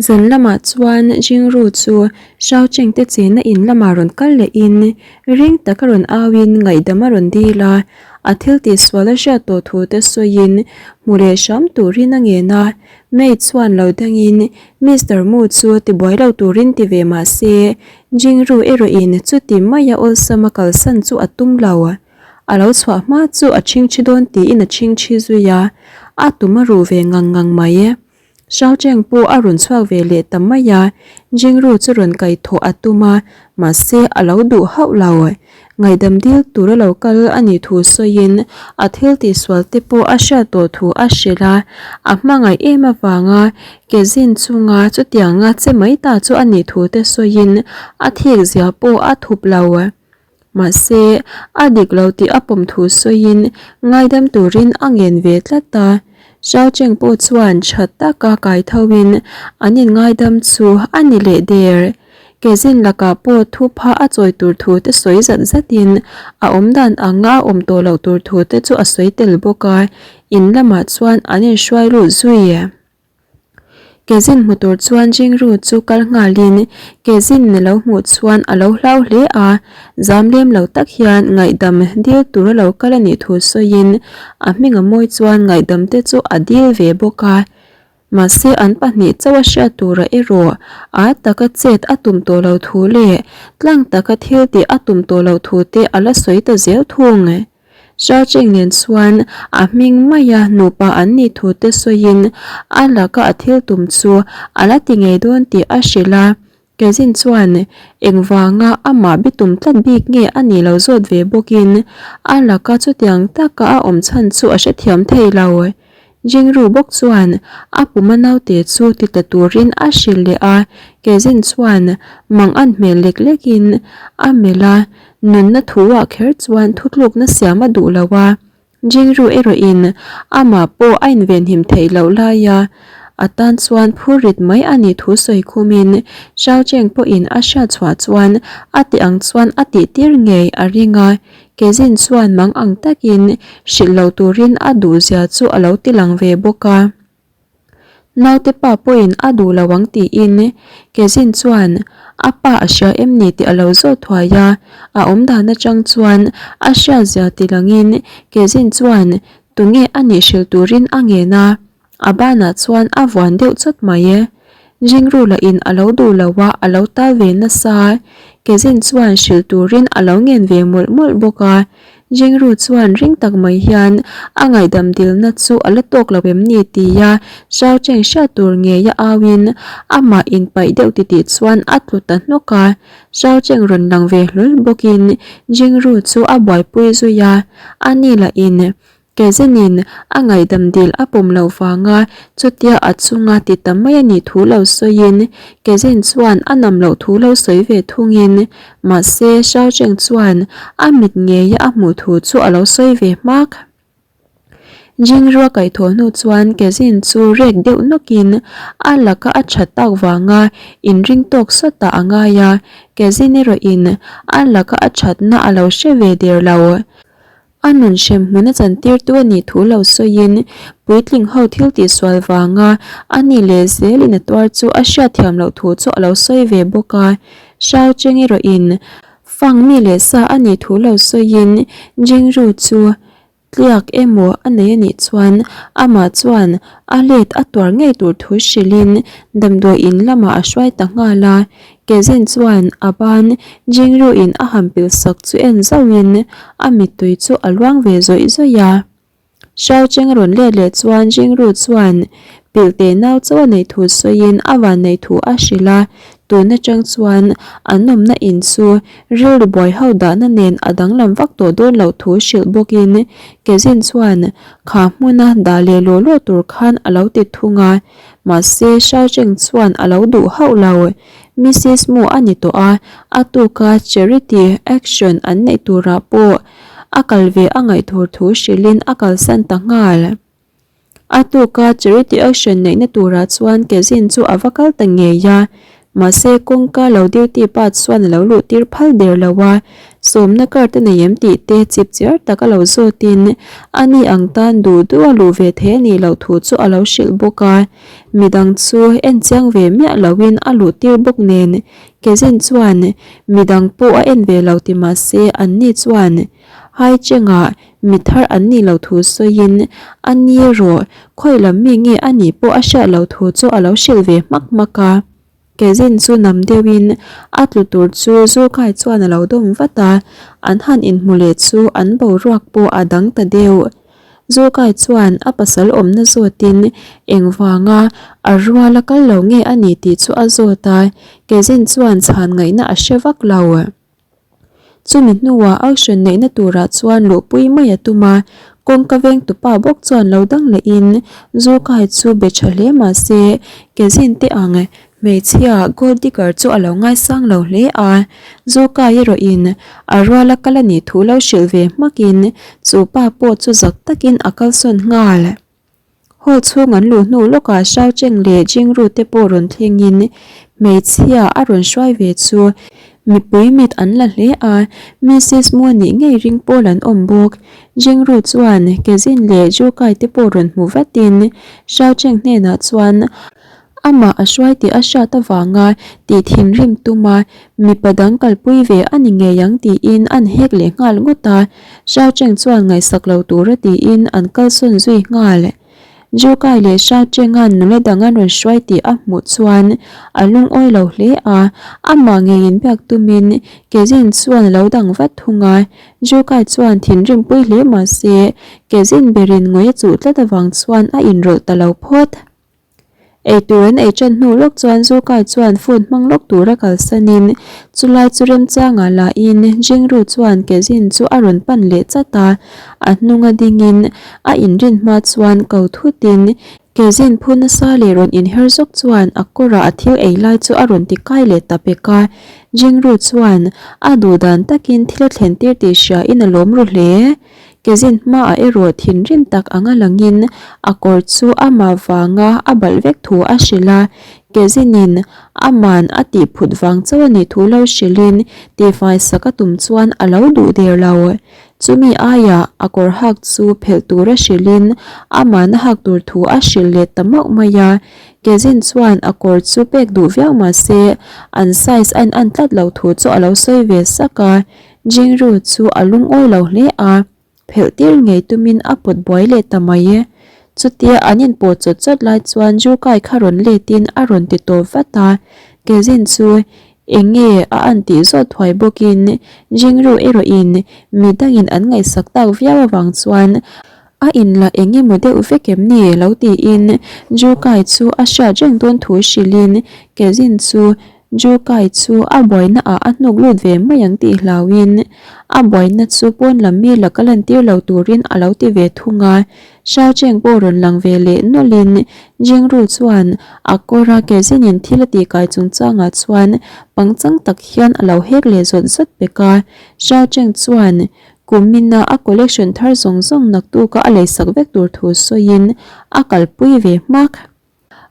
Zan lamah chuan Jingru chu Shao Cheng te chenna in lamah rawn kal lehin ring taka rawn auin ngaihdam a rawn dil a, a thil tihsual a hriat tawh thu te sawiin hmu leh hram turin a ngen a, maid chuan lo dangin Mister Mu chu tibuai lo turin ti ve mah se Jingru erawhin chuti maia awlsam a kalsan chu a tum lo. A lo chhuah hma chu a chhingchhi dawn tiin a chhingchhi zui a, a tum a ruh ve ngang ngang mai. Shao Cheng pawh a rawn chhuak ve leh ta mai a, Jingru chu rawn kai thawh a tum a, mahse a lo duh hauh lo. Ngaihdam dil tur a lo kal a nih thu sawiin a thil tihsual te pawh a hriat tawh thu a hrilh a, a hmangaih em avanga ke zin chunga chutianga che mai ta chu a nih thu te sawiin a thik zia pawh a thup lo. Mahse, a dik lo tih a pawm thu sawiin ngaidam turin a ngen ve tlat a. Xiao Cheng pawh chuan tha taka kai thoin an inngaidam chu a ni leh der. Kezin lakah pawh thupha a chawi tur thu te sawi zat zatin a awmdan anga a awm tawh loh tur thu te chu a sawi tel bawk a, in lamah chuan an inhruai lut zui. Kezin hmu tur chuan Jingru chu kal nghalin Kezin ni lo hmuh chuan a lo hlau hle a, zam lem lo tak hian ngaihdam dil tur a lo kal a nih thu sawiin a hming a mawi chuan ngaihdam te chu a dil ve bawk a. Mahse an pahnih chauh a hriat turah erawh a taka chet a tum tawh lo thu leh tlang taka thil tih a tum tawh loh thu te a la sawi ta zel thung. Shao Cheng nen chuan a hming maia nupa an nih thu te sawiin a laka a thil tum chu a la ti ngei dawn tih a hrilh a. Kezin chuan engvanga amah bitum tlat bik nge a nih lo zawt ve bawkin a laka chutiang taka a awm chhan chu a hrethiam thei lo. Jingru bawk chuan a puma naute chu ti ta turin a hrilh leh a, Kezin chuan mang an hmel lek lekin a melh a, nunna thu-ah kher chuan thutlukna siam a duh lo a, Jingru erawhin amah pawh a invenhim theih loh laia a tan chuan phurrit mai a nih thu sawi khumin Xiao Cheng pawhin a hriat chhuah chuan a ti ang chuan a tihtir ngei a ring a, Kezin chuan mang ang takin hrilh lo turin a duhzia chu a lo ti lang ve bawk a. Naute pa pawhin a duh lo ang tiin Kezin chuan a pa a hria em ni tih a lo zawt thuai a, a awmdan atang chuan a hriatzia ti langin Kezin chuan tunge a nih hrilh turin a ngen a, a banah chuan a vuan deuh chawt mai e. Jingru lahin a lo duh lo a, a lo tal ve nasa. Kezin chuan hrilh turin a lo ngen ve mawlh mawlh bawk a. Jingru chuan ring tak mai hian a ngaihdam dilna chu a la tawk lo em ni tia Zhao Cheng hriat tur ngei a auin amah inpaih deuh titih chuan a tlu ta hnawk a. Zhao Cheng rawn lang ve hlawl bawkin Jingru chu a buaipui zui a, ani lahin Kezinin a ngaihdam dil a pawm loh vanga chutia a chunga ti ta mai a nih thu lo sawiin Kezin chuan a nam loh thu lo sawi ve thungin mahse Xiao Cheng chuan a mit ngeia a hmuh thu chu a lo sawi ve hmak. Jingrua kaihthawh hnu chuan Kezin chu rek deuh nawkin a laka a that tak vanga inring tawk sawtah a ngai a, Kezin erawhin a laka a thatna a lo hre ve der lo. A nun hrem hmun a chantirtu a nih thu lo sawiin puitling ho thil tihsual vanga a ni leh zelin a tuar chu a hriatthiam loh thu chu a lo sawi ve bawk a. Xiao Cheng erawhin Fang mi leh sa a nih thu lo sawiin Jingru chu tliak emaw a nei a nih chuan amah chuan a let a tuar ngei tur thu hrilhin damdawi in lamah a hruai ta nghal a. Kezin chuan a ban Jingruin a han pil sak chu en zauhin a mittui chu a luang ve zawih zawih a. Xiao Cheng a rawn let leh chuan Jingru chuan pilh teh nau chauh a neih thu sawiin a van neih thu a hrilh a, tun atang chuan an awmna in chu rilru buai ho dahna nen a danglam vak tawh dawn loh thu hrilh bawkin Kezin chuan kha hmuna dah leh law law tur khan a lo ti thung a. Mahse, Xiao Cheng chuan a lo duh hauh lo. Missis Mu a ni tawh a, a tuka charity action an neih turah pawh a kal ve a ngaih tur thu hrilhin a kalsan ta nghal. A tuka charity action neihna turah chuan Kezin chu a va kal ta ngei a. Mahse kawngka lo duty pa chuan a lo luh tir phal der lo a, sawmna card a nei em tih te chip chiar tak a lo zawtin a ni ang tan duh duh a luh ve thei a nih loh thu chu a lo hrilh bawk a. Midang chu en chiang ve miah loin a luh tir bawk nen Kezin chuan midang pawh a en ve lo ti mahse anni chuan Hai chengah mi thar an nih loh thu sawiin a ni erawh khawi lam mi nge a nih pawh a hriat loh thu chu a lo hrilh ve hmak hmak a. Kezin chu nam deuhin a tlu tur chu Zulkai chuan a lo dawm vat a, an han inhmu leh chu an boruak pawh a dang ta deuh. Zulkai chuan a pasal awmna zawtin engvanga a rual a kal lo nge a nih tih chu a zawt a, Kezin chuan chhan ngaihna a hre vak lo. Chumi hnuah auction neihna turah chuan luhpui mai a tum a, kawngka vengtupa bawk chuan lo dang lehin Zukai chu be tha hle mah se Kezin te ang hmeichhia gold digger chu a lo ngaisang lo hle a, Zukai erawhin a ruala kal a nih thu lo hrilh ve hmakin chu pa pawh chu zak takin a kalsawn nghal. Hall chhung an luh hnu lawkah Shao Cheng leh Jingru te pawh rawn thlengin hmeichhia a rawn hruai ve chu mipui mit an la hle a, Missis Mu nih ngei ring pawl an awm bawk. Jingru chuan Kezin leh Jukai te pawh rawn hmu vatin Shao Cheng hnenah chuan Amah a hruai tih a hriat avanga tih thinrim tuma mipa dang kalpui ve a ni ngei ang tiin an hek leh nghal ngawt a, Xiao Cheng chuan ngaihsak lo tura tiin an kalsawn zui nghal. Jukai leh Xiao Cheng-a'n nula dang an rawn hruai tih a hmuh chuan a lungawi lo hle a, amah ngeiin biak tumin Kezin chuan a lo dang vat thung a, Jukai chuan thinrim pui hle mah se Kezin berin ngawi a chuh tlat avang chuan a inrawlh ta lo phawt. Eitur an ei ṭan hnu lawk chuan Zukai chuan phone hmang lawk tura kalsanin chulai chu remchangah lahin Jingru chuan Kezin chu a rawn pan leh chat a, a hnunga dingin a inrin hma chuan ko thutin Kezin phu nasa leh rawn inher zawk chuan a kawrah a thil ei lai chu a rawn ti kai leh ta pek a, Jingru chuan a duh dan takin thil a thlen tir tih hriain a lawm ru hle. Kezin hmaah erawh thinrim tak anga langin a kawr chu amah vanga a balh vek thu a hrilh a, Kezinin aman a tih phut vang chauh a nih thu lo hrilhin tihfai sak a tum chuan a lo duh der lo. Chumi aiah a kawr hak chu phelh tura hrilhin aman a hak tur thu a hrilh leh ta mauh mai a, Kezin chuan a kawr chu pek duh viau mah se an size a in-an tlat loh thu chu a lo sawi ve sak a, Jingru chu a lungawi lo hle a, phelh tir ngei tumin a pawt buai leh ta mai e. Chutia an inpawh chawt chawt lai chuan Jukai kha rawn letin a rawn ti tawp vat a, Kezin chu eng nge a an tih zawt thuai bawkin Jingru erawhin midangin an ngaihsak tak viau avang chuan a inla eng emaw deuh vek em ni lo tiin Jukai chu a hriat reng dawn thu hrilhin Kezin chu Jukai chu a buaina ah a hnuk lut ve mai ang tih hlauhin a buaina chu pawn lam mi laka lantir lo turin a lo ti ve thung a. Xiao Cheng pawh rawn lang ve leh nawlhin Jingru chuan a kawra kezinin thil a tihkai chungchangah chuan pangchang tak hian a lo hek leh zawt zawt pek a. Xiao Cheng chuan kumina a collection thar zawng zawng naktuka a leisak vek tur thu sawiin a kalpui ve hmak.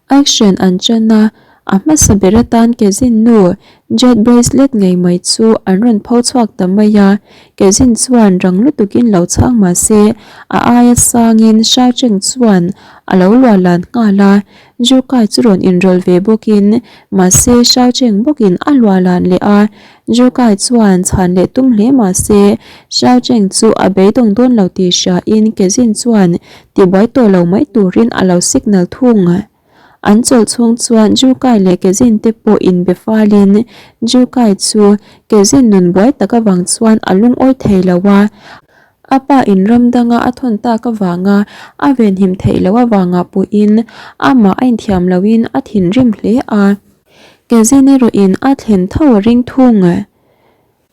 Action an chan a, a hmasa ber atan Kezin nu Jade bracelet ngei mai chu an rawn pho chhuak ta mai a, Kezin chuan rang lutukin lo chhang mah se a aia sangin Xiao Cheng chuan a lo luah lan nghal a, Zhu Kai chu rawn inrawlh ve bawkin mahse Xiao Cheng bawkin a luah lan leh a, Zhu Kai chuan chhan leh tum hle mah se Xiao Cheng chu a beidawng dawn lo tih hriain Kezin chuan Tibuai tawh lo mai turin a lo signal thung. An chawlh chhung chuan Jukai leh Kezin te pawh inbe falin Jukai chu Kezin nun buai tak avang chuan a lungawi thei lo a, a pa in ram danga a thawn tak avanga a venhim theih loh avanga puhin amah a inthiam loin a thinrim hle a. Kezin erawhin a thlen tho a ring thung.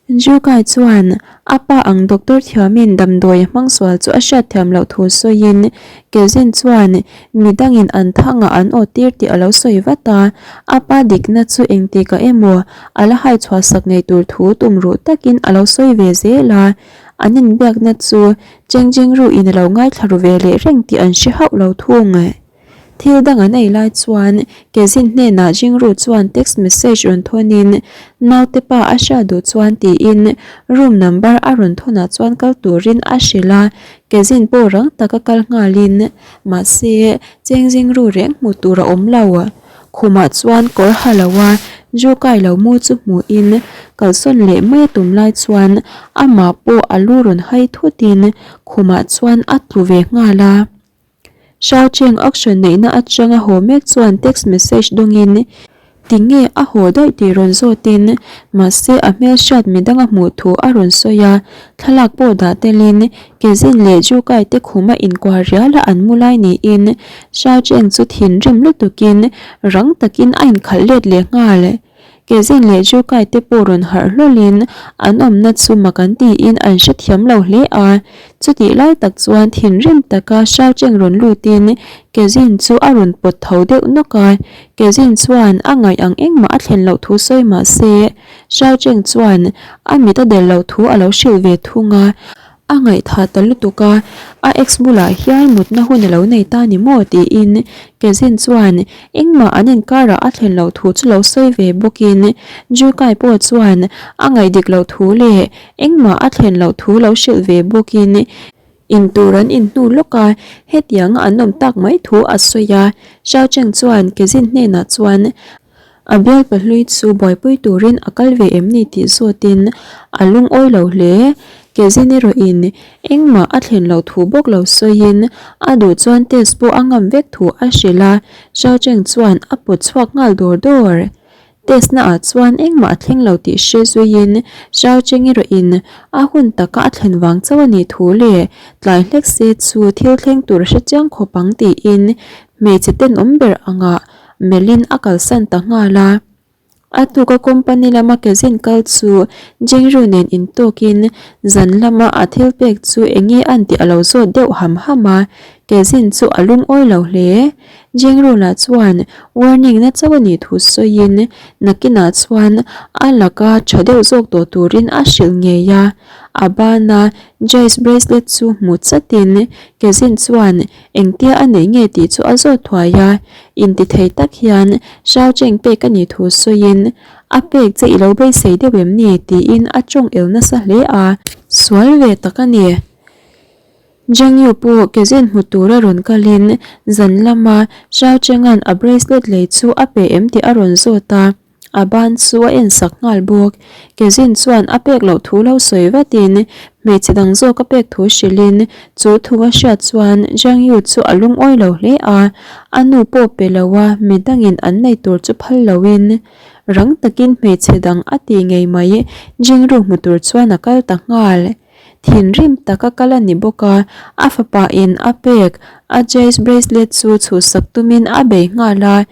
Jukai chuan a pa ang doctor thiamin damdawi a hmang sual chu a hriat thiam loh thu sawiin Kezin chuan midangin an thangah an aw tir tih a lo sawi vat a, a pa dikna chu engtikah emaw a la hai chhuah sak ngei tur thu tum ruh takin a lo sawi ve zel a, an inbiakna chu Cheng Jingru in a lo ngaithla ru ve leh reng tih an hre hauh lo thung. Thil dang an ei lai chuan Kezin hnenah Jingru chuan text message rawn thawnin naute pa a hriat duh chuan tiin room number a rawn thawnah chuan kal turin a hrilh a, Kezin pawh rang taka kal nghalin mahse cheng Jingru reng hmuh tur a awm lo. Khumah chuan kawr ha lo a Ju kai lo mu chu hmuhin kalsawn leh mai a tum lai chuan amah pawh a lu rawn hai thutin khumah chuan a tlu ve nghal a. Xiao Cheng auction neihna atanga haw mek chuan text message dawngin tinge a haw daih tih rawn zawtin mahse a hmelhriat midang a hmuh thu a rawn sawi a, thlalak pawh dah telin Kezin leh Jukai te khuma inkuah riala an mu lai niin Xiao Cheng chu thinrim lutukin rang takin a inkhalh let leh nghal. Kezin leh Jukai te pawh rawn harh hlawlin an awmna chu mak an tiin an hrethiam lo hle a. Chutih lai tak chuan thinrim taka Xiao Cheng rawn lutin Kezin chu a rawn pawt tho deuh nawk a. Kezin chuan a ngaih ang engmah a thlen loh thu sawi mah se, Xiao Cheng chuan a mit a del loh thu a lo hrilh ve thung a. A ngaihthah ta lutuk a, a ex bulah hian mutna hun a lo nei ta ni maw tiin Kezin chuan engmah an inkarah a thlen loh thu chu lo sawi ve bawkin Jukai pawh chuan a ngaih dik loh thu leh engmah a thlen loh thu lo hrilh ve bawkin intur an inhnu lawk a, hetianga an awm tak mai thu a sawi a. Xiao Cheng chuan Kezin hnenah chuan A bial pahlui chu buaipui turin a kal ve em ni tih zawtin a lungawi lo hle. Kezin erawhin engmah a thlen loh thu bawk lo sawiin a duh chuan test pawh a ngam vek thu a hrilh a, Xiao Cheng chuan a pawt chhuak nghal dawr dawr. Test naah chuan engmah a thleng lo tih hre zuiin Xiao Cheng erawhin a hun taka a thlen vang chauh a nih thu leh tlai hlek se chu thil thleng tur a hre chiang khawp ang tiin hmeichhe tenawm ber angah Melin a kalsan ta nghal a. A tuka company lama kezin kal chu Jengru nen intawkin zan lama a thil pek chu enge an tih a lo zawt deuh ham ham a, kezin chu a lungawi lo hle. Jengru lah chuan warning na chauh a nih thu sawiin nakinah chuan a laka tha deuh zawk tawh turin a hrilh ngei a. A bana Jai's bracelet chu hmu chatin kezin chuan Engtia a neih nge tih chu a zawt thuai a, intithei tak hian Xiao Cheng pek a nih thu sawiin, A pek che i lo beisei deuh em ni? tiin a tawng el nasa hle a. Sual ve tak a ni. Zhang Yu pawh kezin hmu tura rawn kalin zan lama Xiao Chenga'n a bracelet lei chu a pe em tih a rawn zawt a. A ban chu a en sak nghal bawk. Kezin chuan a pek loh thu lo sawi vatin hmeichhe dang zawk a pek thu hrilhin chu thu a hriat chuan Zhang Yu chu a lungawi lo hle a, a nu pawh pe lo a midangin an nei tur chu phal loin rang takin hmeichhe dang a ti ngei mai Jingru hmu tur chuan a kal ta nghal. Thinrim taka kal a ni bawk a, a fapa in a pek a Jai's bracelet chu chhuhsak tumin a bei nghal a.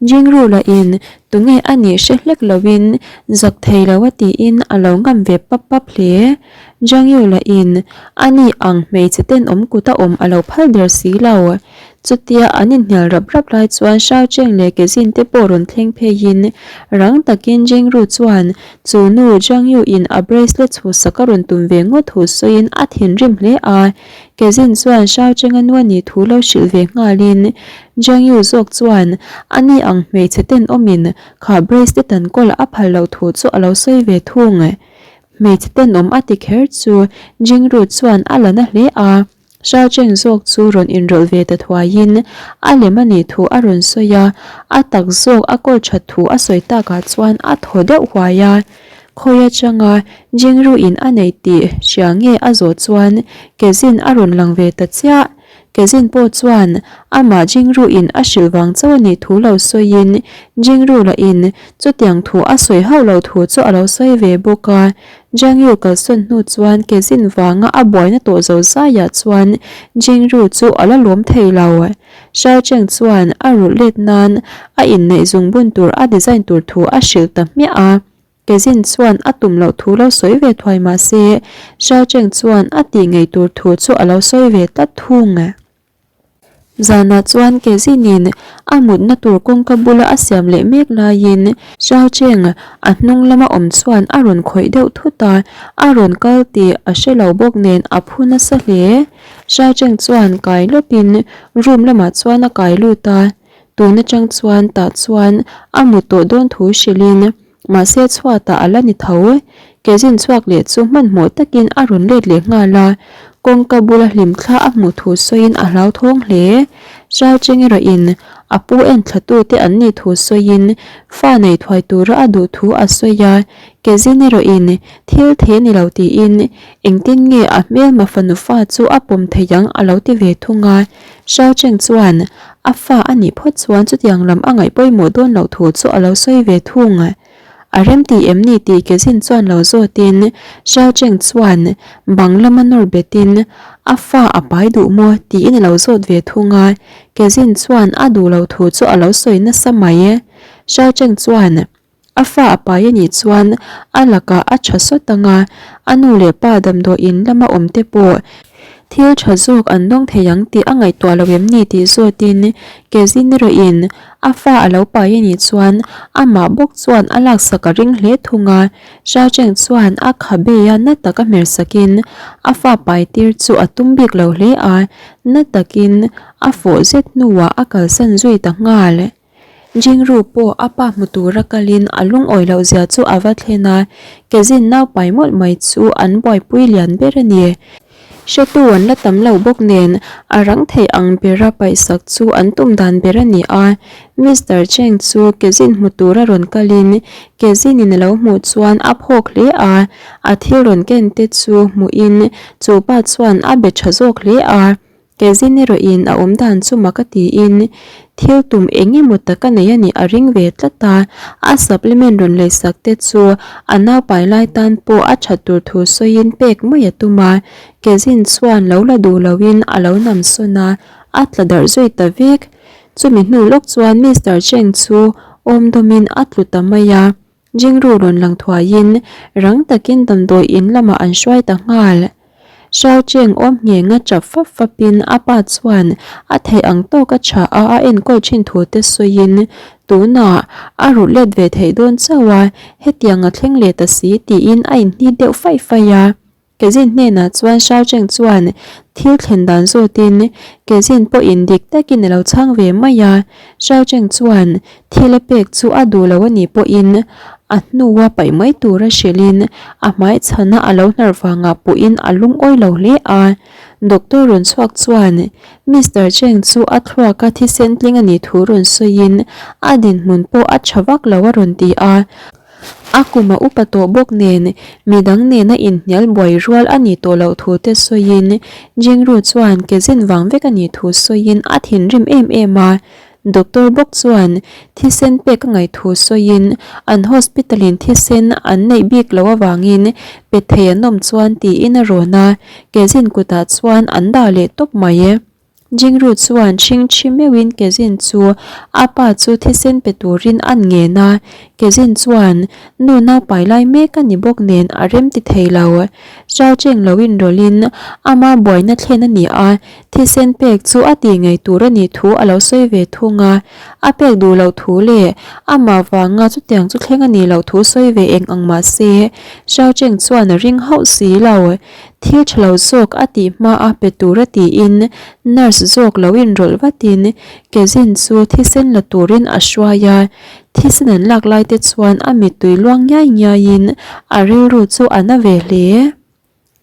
Jingrula in tunge a nih hre hlek loin zak thei lo a tiin a lo ngam ve pap pap hle. Jangyula in a ni ang hmeichhe tenawm kut a awm a lo phal der si lo. Chutia an inhnial rap rap lai chuan Xiao Cheng leh Kezin te pawh rawn thleng pheiin rang takin Jingru chuan chu nu Jangyu in a bracelet chhuhsak a rawn tum ve ngawt thu sawiin a thinrim hle a. Kezin chuan Xiao Cheng a nu a nih thu lo hrilh ve nghalin Jiang Yu zawk chuan a ni ang hmeichhe tenawmin kha bracelet an kawl a phal loh thu chu a lo sawi ve thung. Hmeichhe tenawm a ti kher chu Jing Ru chuan a la na hle a, Xiao Cheng zawk chu rawn inrawlh ve ta thuaiin a lem a nih thu a rawn sawi a, a tak zawk a kawl that thu a sawi takah chuan a thaw deuh huai a. Khawi atanga Jing Ru in a nei tih hria nge a zawh chuan Kezin a rawn lang ve ta chiah. Kezin pawh chuan amah Jingru in a hrilh vang chauh a nih thu lo sawiin Jingru lah in chutiang thu a sawi hauh lo thu chu a lo sawi ve bawk a. Jiangyu kalsawn hnu chuan Kezin vanga a buaina tawh zo zaiah chuan Jingru chu a la lawm thei lo. Xiao Cheng chuan a rulh let nan a inneih zungbun tur a design tur thu a hrilh ta hmiah a. Kezin chuan a tum loh thu lo sawi ve thuai mah se, Xiao Cheng chuan a tih ngei tur thu chu a lo sawi ve tlat thung. Zanah chuan Kezinin a mutna tur kawngka bula a siam leh mek laiin Xiao Cheng a hnung lama awm chuan a rawn khawih deuh thut a, a rawn kal tih a hre lo bawk nen a phu nasa hle. Xiao Cheng chuan kai lawpin room lamah chuan a kai lut a, tun atang chuan tah chuan a mut tawh dawn thu hrilhin Mahse chhuatah a la ni tho. Kezin chhuak leh chu hmanhmawh takin a rawn let leh nghal a, kawngka bula hlimthla a hmuh thu sawiin a hlauthawng hle. Chau Cheng erawhin a pu enthlatute an nih thu sawiin fa nei thuai tura a duh thu a sawi a, Kezin erawhin thil the ni lo tiin engtin nge a hmelma fanu fa chu a pawm thei ang a lo ti ve thung a. Xiao Cheng chuan a fa a nih phawt chuan chutiang lam a ngaih pawimawh dawn loh thu chu a lo sawi ve thung. A remti em ni tih Kezin chuan lo zawtin Xiao Cheng chuan bang lama nawr betin a fa a pai duh maw tiin a lo zawt ve thung a, Kezin chuan a duh loh thu chu a lo sawi nasa mai. Xiao Cheng chuan A fa a pai a nih chuan a lakah a tha sawt ang a, a nu leh pa damdawi in lama awm te pawh thil tha zawk an dawng thei ang tih a ngaihtuah lo em ni tih zawtin Kezin erawhin a fa a lo pai a nih chuan amah bawk chuan a laksak a ring hle thung a, Xiao Cheng chuan a khabe a na taka hmer sakin a fa pai tir chu a tum bik lo hle a, na takin a fawh zet hnuah a kalsan zui ta nghal. Jingru pawh a pa hmu tura kalin a lungawi loh zia chu a va thlen a, Kezin nau pai mawlh mai chu an buaipui lian ber a ni. Hretu an la tam lo bawk nen a rang thei ang bera paihsak chu an tum dan ber a ni a. Mister Cheng chu Kezin hmu tura rawn kalin Kezinin a lo hmuh chuan a phawk hle a, a thil rawn ken te chu hmuhin chu pa chuan a be tha zawk hle a. Kezin erawhin a awm dan chu mak a tiin thil tum eng emaw tak a nei a nih a ring ve tlat a, a supplement rawn leisak te chu a naupai lai tan pawh a that tur thu sawiin pek mai a tum a, Kezin chuan lo la duh loin a lo nam sawn a, a tla darh zui ta vek. Chumi hnu lawk chuan Mister Cheng chu awm dawmin a tlu ta mai a. Jingru rawn lang thuaiin rang takin damdawi in lamah an hruai ta nghal. Xiao Cheng awm nghenga chap fap fapin a pa chuan a theih ang tawk a tha a a enkawl thin thu te sawiin tunah a rulh let ve theih dawn chauh a, hetiang a thleng leh ta si tiin a inhnit deuh faih faih a. Kezin hnenah chuan Xiao Cheng chuan thil thlen dan zawtin Kezin pawhin dik takin a lo chhang ve mai a. Xiao Cheng chuan thil a pek chu a duh lo a nih pawhin a hnua paih mai tura hrilhin a hmai chhana a lo hnar vangah pawhin a lungawi lo hle a. Doctor rawn chhuak chuan Mister Cheng chu a thluaka thisen tling a nih thu rawn sawiin a dinhmun pawh a tha vak lo a rawn ti a. A kum a upa tawh bawk nen midang nena inhnial buai rual a nih tawh loh thu te sawiin Jingru chuan ke zin vang vek a nih thu sawiin a thinrim em em a. Doctor bawk chuan thisen pek a ngaih thu sawiin an hospital in thisen an neih bik loh avangin pe thei an awm chuan tiin a rawn a, ke zin kutah chuan an dah leh tawp mai. Jingru chuan chhingchhi meuhin Kezin chu a pa chu thisen pe turin an ngen a, Kezin chuan nu naupai lai mek a ni bawk nen a rem ti thei lo. Zhao Cheng lo inrawlhin ama buaina thlen a ni a, thisen pek chu a tih ngei tur a nih thu a lo sawi ve thung a, a pek duh loh thu leh amah vanga chutiang chu thleng a nih loh thu sawi ve eng ang mah se Zhao Cheng chuan a ring hauh si lo. Thil tha lo zawk a tih hma a pe tur a tiin nurse zawk lo inrawlh vatin Kezin chu thisen la turin a hruai a, thisen an lak lai te chuan a mittui luang ngiai ngiaiin a rilru chu a na ve hle.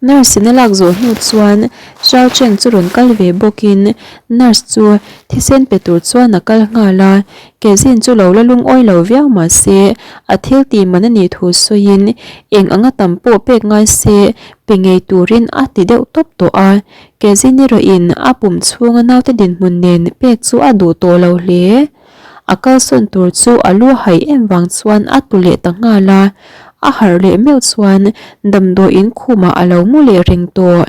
Nurse in a lak zawh hnu chuan Xiao Cheng chu rawn kal ve bawkin nurse chu thisen pe tur chuan a kal nghal a, Kezin chu lo la lungawi lo viau mah se, a thil tih man a nih thu sawiin eng anga tam pawh pek ngai se pe ngei turin a ti deuh tawp tawh a. Kezin erawhin a pum chhunga naute dinhmun nen pek chu a duh tawh lo hle. A kalsawn tur chu a lu a haih em vang chuan a tlu leh ta nghal a. A harh leh meuh chuan damdawiin khumah a lo mu leh reng tawh.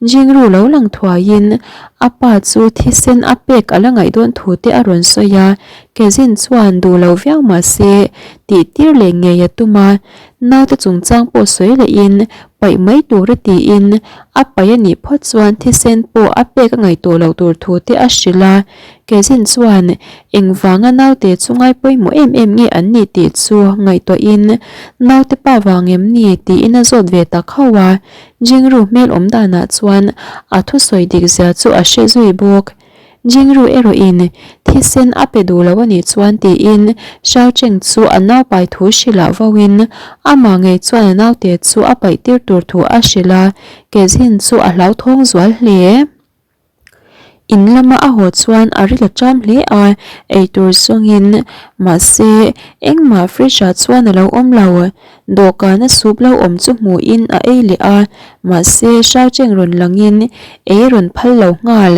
Jingru lo lang thuaiin a pa chu thisen a pek a la ngaih dawn thu te a rawn sawi a, Kezin chuan duh lo viau mah se tih tir leh ngei a tum a, naute chungchang pawh sawi lehin paih mai tur a tiin a paih a nih phawt chuan thisen pawh a pek a ngaih tawh loh tur thu te a hrilh a, Kezin chuan engvanga naute chu ngai pawimawh em em nge an nih tih chu ngaihtuahin naute pa vang em ni tiin a zawt ve tak hauh a. Jingru hmel awm danah chuan a thusawi dik zia chu a hre zui bawk. Jingru erawhin thisen a pe duh lo a nih chuan tiin Xiao Cheng chu a naupai thu hrilh ah vauin amah ngei chuan a naute chu a paih tir tur thu a hrilh a, Kezin chu a hlauthawng zual hle. In lama a haw chuan a ril a ṭam hle a, eitur zawngin mahse engmah fridge ah chuan a lo awm lo. Dawhkana soup lo awm chu hmuhin a ei leh a, mahse Xiaocheng rawn langin ei rawn phal lo nghal.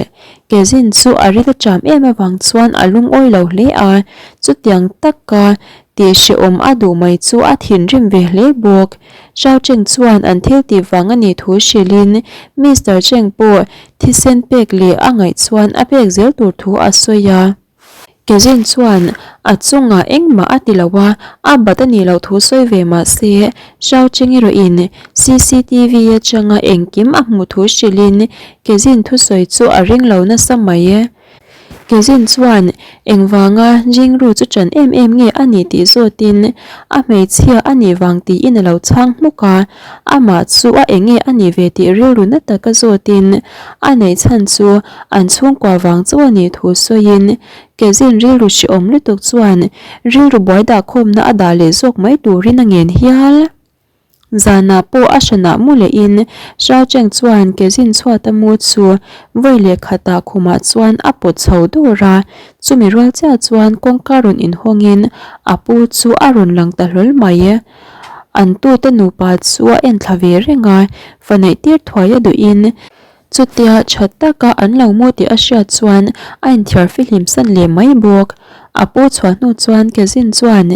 Kezin chu a ril a ṭam em avang chuan a lungawi lo hle a, chutiang taka tih hrehawm a duh mai chu a thinrim ve hle bawk. Xiao Cheng chuan an thil tih vang a nih thu hrilhin Mister Cheng pawh thisen pek leh a ngaih chuan a pek zel tur thu a sawi a. Kezin chuan a chungah engmah a ti lo a, a bat a nih loh thu sawi ve mah se Xiao Cheng erawhin CCTV atanga engkim a hmuh thu hrilhin Kezin thusawi chu a ring lo nasa mai. Kezin chuan engvanga Jingru chu ṭan em em nge a nih tih zawtin a hmeichhia a nih vang tiin a lo chhang hmuk a, amah chu a enge a nih ve tih rilru na taka zawtin a neih chhan chu an chhungkua vang chu a nih thu sawiin Kezin rilru hrehawm lutuk chuan rilru buai dahkhawmna a dah leh zawk mai turin a ngen hial. Zanah pawh a hranah mu lehin Xiao Cheng chuan kezin chhuata mu chu vawi leh khatah khumah chuan a pawt chho dawr a, chumi rual chiah chuan kawngka rawn inhawngin a pu chu a rawn lang ta hlawl mai. An tute nupa chu a enthla ve reng a, fa neih tir thuai a duhin Chutia tha taka an lo mu tih a hriat chuan a inthiar fihlim san leh mai bawk. A pu chhuah hnu chuan Kezin chuan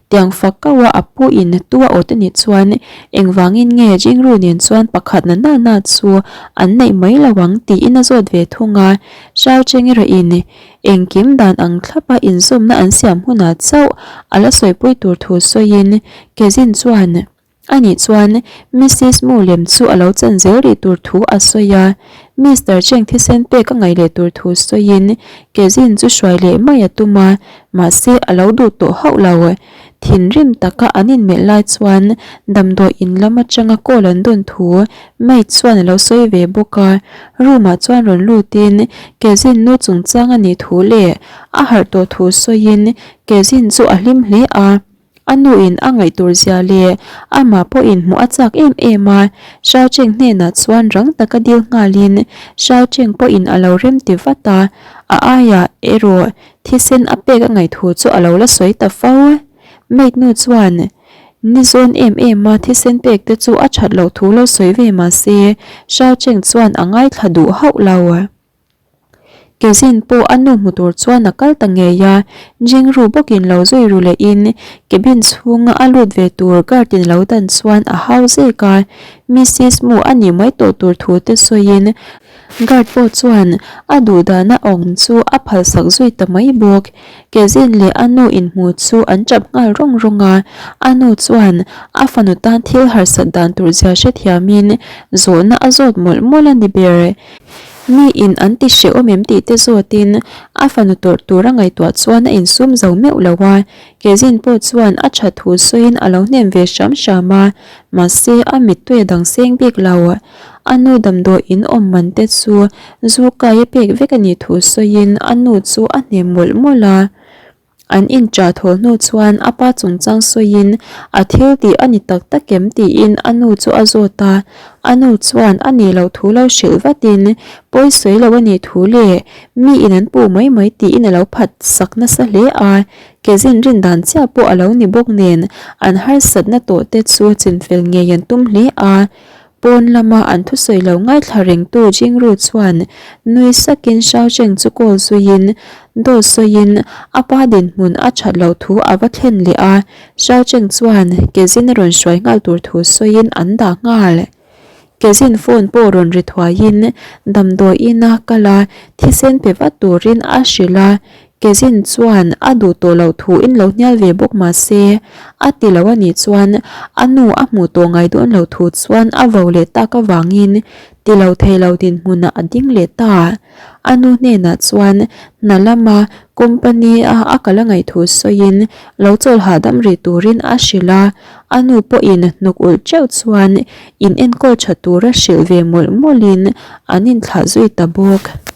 tiang fak kauh a a pu in tu a awt a nih chuan engvangin nge Jingru nen chuan pakhat na na na chu an neih mai lo ang tiin a zawt ve thung a. Xiao Cheng erawh in engkim dan ang thlapa inzawmna an siam hunah chauh a la sawipui tur thu sawiin Kezin chuan Ani chuan Missis Mu lem chu a lo chan zel rih tur thu a sawi a, Mister Cheng thisen pek a ngaih leh tur thu sawiin Kezin chu hruai leh mai a tum a, mahse a lo duh tawh hauh lo. Thinrim taka an inmelh lai chuan damdawi in lam atanga call an dawn thu maid chuan a lo sawi ve bawk a, room ah chuan rawn lutin Kezin nu chungchang a nih thu leh a harh tawh thu sawiin Kezin chu a hlim hle a. A nuin a ngaihtur zia leh amah pawhin hmuh a chak em em a, Xiao Cheng hnenah chuan rang taka dil nghalin Xiao Cheng pawhin a lo rem ti vat a, a aiah erawh thisen a pek a ngaihthu chu a lo la sawi ta fo. Maid nu chuan ni zawn em em a thisen pek te chu a that loh thu lo sawi ve mah se Xiao Cheng chuan a ngaithla duh hauh lo. Kezin pawh a nu hmu tur chuan a kal ta ngei a, Jingru bawkin lo zui ru lehin cabin chhunga a lut ve tur guard in lo dan chuan a hau zek a, Missis Mu a nih mai tawh tur thu te sawiin guard pawh chuan a duh dana awm chu a phalsak zui ta mai bawk. Kezin leh a nu inhmu chu an tap nghal rawng rawng a, a nu chuan a fanu tan thil harsat dan tur zia hrethiamin zawhna a zawt mawlh mawlh a ni ber. Mi in an ti hrehawm em tih te zawtin a fanu tawrh tur a ngaihtuah chuan a insum zo meuh lo a, Kezin pawh chuan a tha thu sawiin a lo hnem ve hram hram a, mahse a mittui a dang seng bik lo. A nu damdawi in awm man te chu zu kai a pek vek a nih thu sawiin a nu chu a hnem mawlh mawlh a. An inṭah thaw hnu chuan a pa chungchang sawiin a thil tih a ni tak tak em tiin a nu chu a zawt a, a nu chuan a nih loh thu lo hrilh vatin pawi sawi lo a nih thu leh mi in an puh mai mai tiin a lo phat sak nasa hle a, kezin rin dan chiah pawh a lo ni bawk nen an harsatna tawh te chu chinfel ngei an tum hle a. Pawn lama an thusawi lo ngaithla rengtu Jingru chuan nui sakin Xiao Cheng chu call zuiin dawt sawiin a pa dinhmun a that loh thu a va thlen leh a, Xiao Cheng chuan Kezin a rawn hruai nghal tur thu sawiin an dah nghal. Kezin phone pawh rawn ri thuaiin damdawi ina kal a, thisen pe vat turin a hrilh a, Kezin chuan a duh tawh loh thu in lo hnial ve bawk mah se, a ti lo a nih chuan a nu a hmuh tawh ngai dawn lo thu chuan a vo leh tak avangin ti lo thei lo dinhmunah a ding leh ta. A nu hnenah chuan hna lama company a a kal a ngaih thu sawiin lo chawl hahdam rih turin a hrilh a, a nu pawhin hnuk ulh teuh chuan in enkawl tha tura hrilh ve mawlh mawlhin an inthlah zui ta bawk.